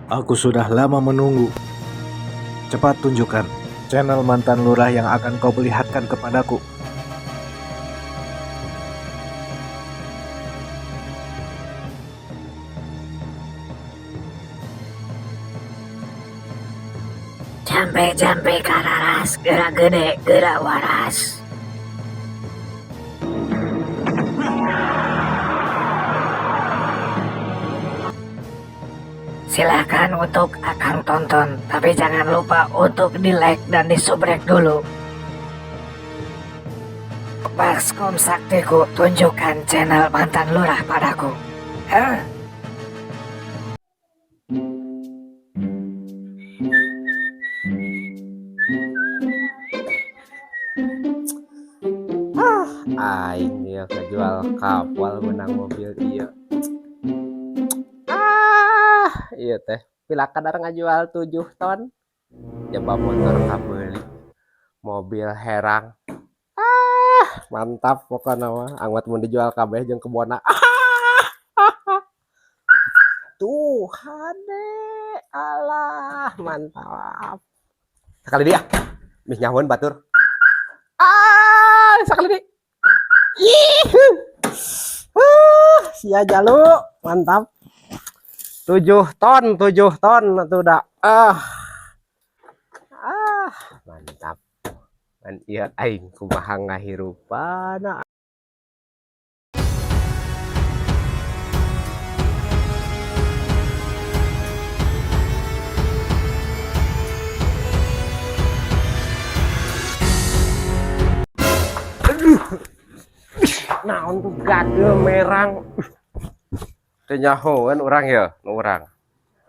Aku sudah lama menunggu. Cepat tunjukkan channel mantan lurah yang akan kau perlihatkan kepadaku. Jampe-jampe kararas, geura gede, geura waras. Silahkan untuk akang tonton, tapi jangan lupa untuk di like dan di subrek dulu. Baskom Saktiku, tunjukkan channel mantan lurah padaku. Hah? Aing ieu kajual kapal menang mobil ieu. Ah, ieu teh pila kadar ngajual 7 ton. Jaba motor kabeuli. Mobil herang. Ah, mantap pokona mah. Anggot mun dijual kabeh jeung kebonna. Ah. Tuh, hade. Alah, mantap. Sekali dia. Mih nyahoan batur. Ah, sekali deui. Ih. Ah, sia jalu, mantap. 7 ton, 7 ton atuh da. Ah. Ah, mantap. Kan ieu aing kumaha ngahirupana. Aduh. Naon tuh gadel merang. Teu nyahoeun urang ya, nu urang.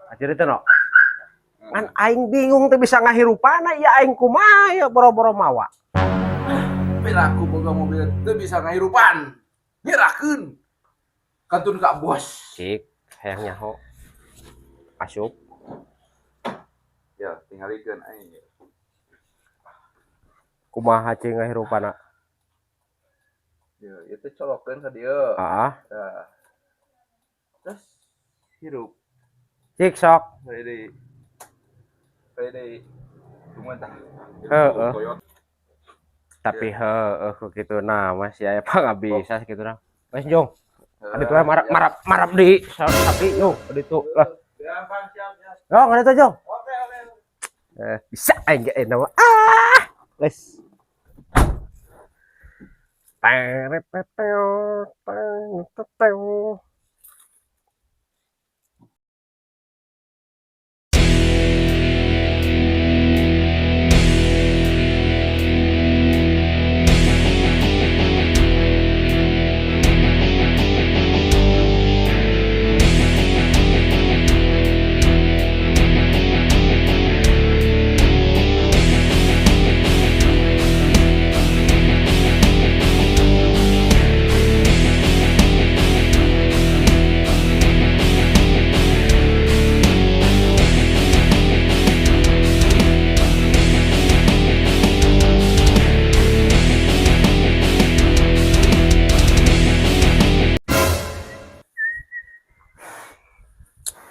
Akhirnya teh no. Ngan aing bingung teu bisa ngahirupana ieu aing kumaha ya boro-boro mawa. Piraku boga mobil teu bisa ngahirupan. Nyerahkeun. Kantun ka bos. Cik, hayang nyaho. Asup. Ya, tingalikeun aing. Kumaha cing ngahirupana? Ya, ieu teh colokeun ka dieu. Heeh. Tah. Terus hirup. Cik sok. Sekali deui. Sekali deui. Tungguan tah. Heeh. Toyota. Tapi heeh ku kitu nah masih aya pangabisa sakitu nah. Wes jong. Aditu we marap marap marap di sapi jong aditu lah. Ya, Bang, siap, siap. Jong aditu jong. Oke, oke. Bisa aing ge mah. Ah, wes.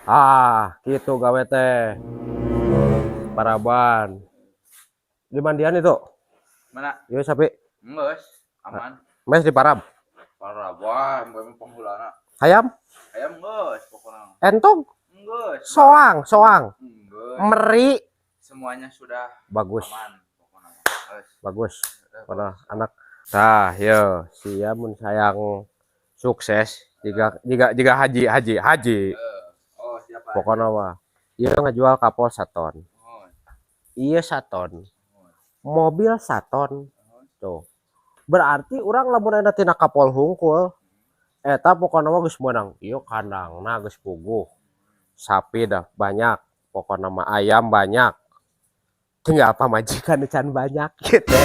Ah, gitu gawe teh. Paraban. Di mandian itu. Mana? Ieu sapi. Geus, aman. Mes di parab. Paraban, gue mah panghulana. Hayam, Ayam geus pokona. Entog, Geus. Soang, soang. Geus. Meri. Semuanya sudah Bagus, aman pokona. Geus. Bagus. Pernah anak. Tah, yo, sia mun sayang sukses jika jika jika haji haji haji. Oh, siapa? Pokoknya mah ieu ngajual kapol saton. Oh, Ieu saton. Mobil saton. Tuh. Berarti urang lamun aya tina kapol hungkul eta pokokna mah geus meunang. Ieu kandangna geus puguh. Sapi dah banyak, pokokna mah ayam banyak. Tinggal pamajikan can banyak gitu.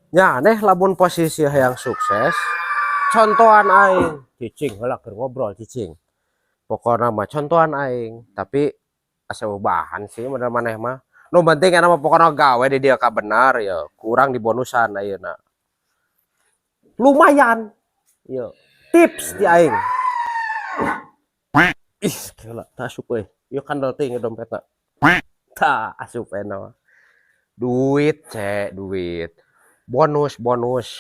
Nya aneh lamun posisi hayang sukses, contohan aing. Cicing heula keur ngobrol cicing. Pokokna mah contohan aing, tapi asa bahan sih bener maneh mah. Nu penting eta mah pokokna gawe di dieu ka benar ya, kurang di bonusan ayeuna. Lumayan. Ieu tips di aing. Ih, gila, tah asup euy. Ieu kandel teuing dompetna. Tah asup ena mah. Duit cek duit. Bonus bonus.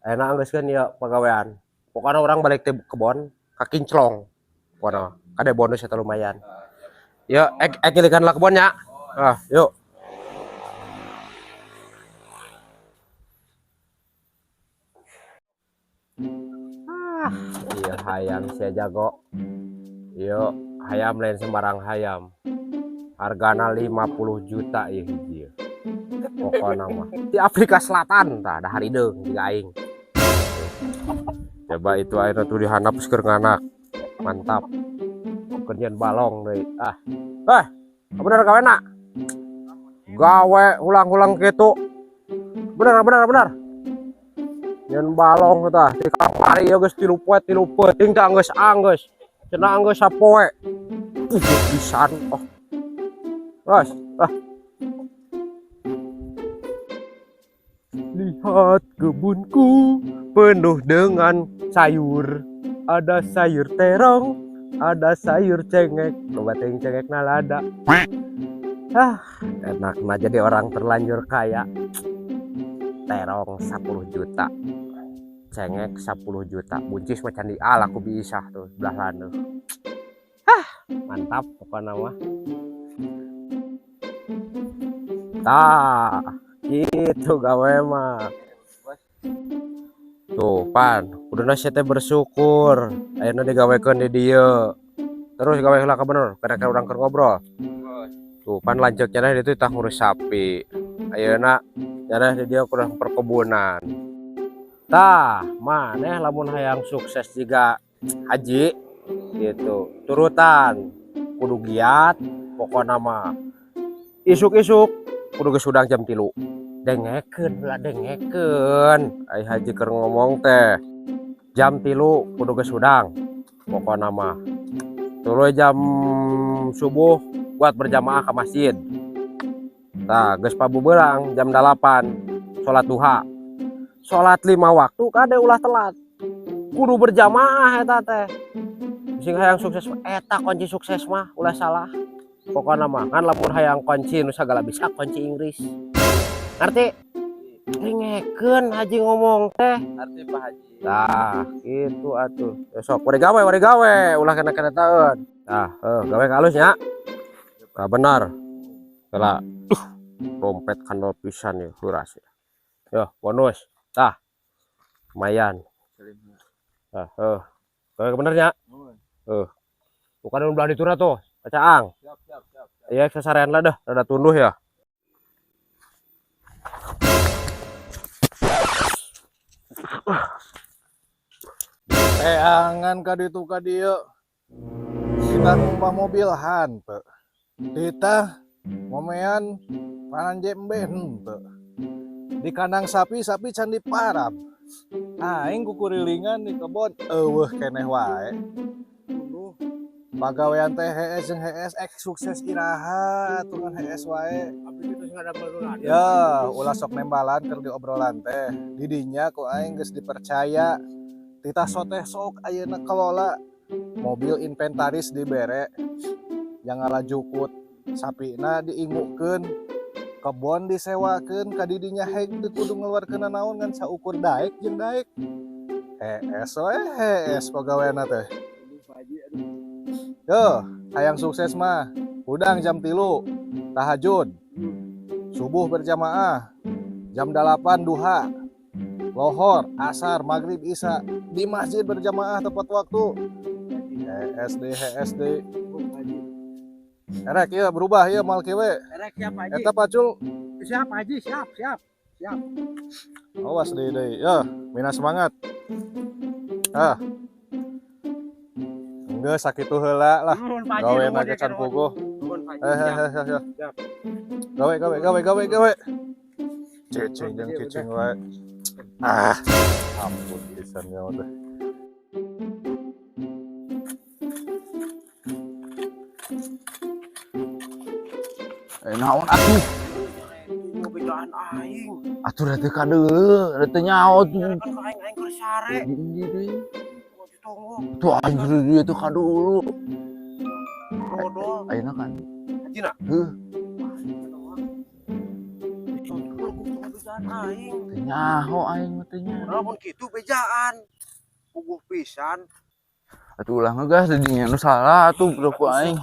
Enak geus kan ieu pagawean. Pokokna urang balik teh kebon ka kinclong. Pokona kade bonus eta lumayan. Ya, ek ek lah kebonnya. Ah, yuk. Ah, iya hayam sia jago. Yuk, hayam lain sembarang hayam. Hargana 50 juta ieu hiji. Pokona mah di Afrika Selatan tah da harideung jiga aing. Coba itu airnya tuh dihandap keur nganak. Mantap. Kerjaan balong deui. Ah. Eh, bener gawe nak? Gawe ulang-ulang gitu. Bener bener bener. Nyen balong tah di kamari ya geus 3 poe 3 peuting tah geus anggeus. Cenah anggeus sapoe. Pisan. Oh. Terus, ah. Lihat kebunku penuh dengan sayur. Ada sayur terong, ada sayur cengek. Loba teuing cengek na lada. Ah, enak mah jadi orang terlanjur kaya. Terong 10 juta. Cengek 10 juta. Buncis mah candi al aku bisa tuh belah laneuh. Ah, mantap pokokna mah. Tah, gitu gawe mah. Tuh, pan, kuduna sia teh bersyukur ayeuna digawekeun di dieu. Terus gawe heula ka bener, kada urang keur ngobrol. Tuh, pan lanceuk cenah di ditu tah ngurus sapi. Ayeuna cenah di dieu kurang perkebunan. Tah, maneh lamun hayang sukses jiga haji gitu. Turutan kudu giat pokona mah. Isuk-isuk kudu geus hudang jam 3. Dengekeun lah dengekeun. Ai haji keur ngomong teh jam 3 kudu geus hudang pokona mah. Tuluy jam subuh buat berjamaah ke masjid. Tah geus pabubeurang jam 8 salat duha. Salat 5 waktu kade ulah telat. Kudu berjamaah eta teh. Sing hayang sukses mah eta kunci sukses mah ulah salah. Pokona mah kan lamun hayang kunci nu sagala bisa kunci Inggris. Ngerti? Dengekeun haji ngomong teh. Ngerti Pak Haji. Tah, gitu atuh. Ya sok wari gawe ulah kena-kena taeun. Tah, heuh gawe ka alus nya. Ka benar. Heula. Dompet kandel pisan ya heuras ya. Yo, bonus. Tah. Lumayan. Tah, heuh. Gawe bener nya. Heuh. Bukan nu belah ditu tuh, kacaang. Siap, siap, siap. Iya, sasarean lah dah, rada tunduh ya. Teangan ka ditu ka dieu. Kita ngumpah mobil hanteu. Kita momean panan jembe henteu. Di kandang sapi, sapi can diparab. Aing kukurilingan di kebon eueuh keneh wae. Pagawean teh hees jeung hees ek sukses iraha atuh ngan hees wae. Ya, ulah sok nembalan keur diobrolan teh. Di dinya ku aing geus dipercaya. Titah soteh sok ayeuna kelola mobil inventaris dibere yang ngalajukut sapina diingukeun kebon disewakeun ka didinya heg teu kudu ngeluarkeun naon ngan saukur daek jeung daek. Hees we hees pagaweanna teh. Yo, hayang sukses mah hudang jam 3 tahajud, subuh berjamaah, jam 8 duha, lohor, asar, maghrib, isya di masjid berjamaah tepat waktu. HSD HSD. Erek ieu berubah ieu mal kieu we. Erek siap Haji. Eta pacul. Siap Haji, siap, siap. Siap. Awas deui deui. Yo, mina semangat. Ah. Geus sakitu heula lah. Gawe na ge can puguh. Siap. Gawe gawe gawe gawe gawe. Cicing jeung cicing wae. Ah, ampun pisan nyawa teh. Naon atuh? Bejaan aing. Atuh da teu kadeuleu, da teu nyaho tuh. Kan ka aing aing keur sare. Di deui. Tunggu. Tuh aing di dieu teu kadeuleu. Dodol. Ayeuna kan. Cina. Heuh, Bejaan aing. Teu nyaho aing mah teh nya. Lamun kitu bejaan. Puguh pisan. Atuh ulah ngegas di dinya nu salah atuh bro ku aing.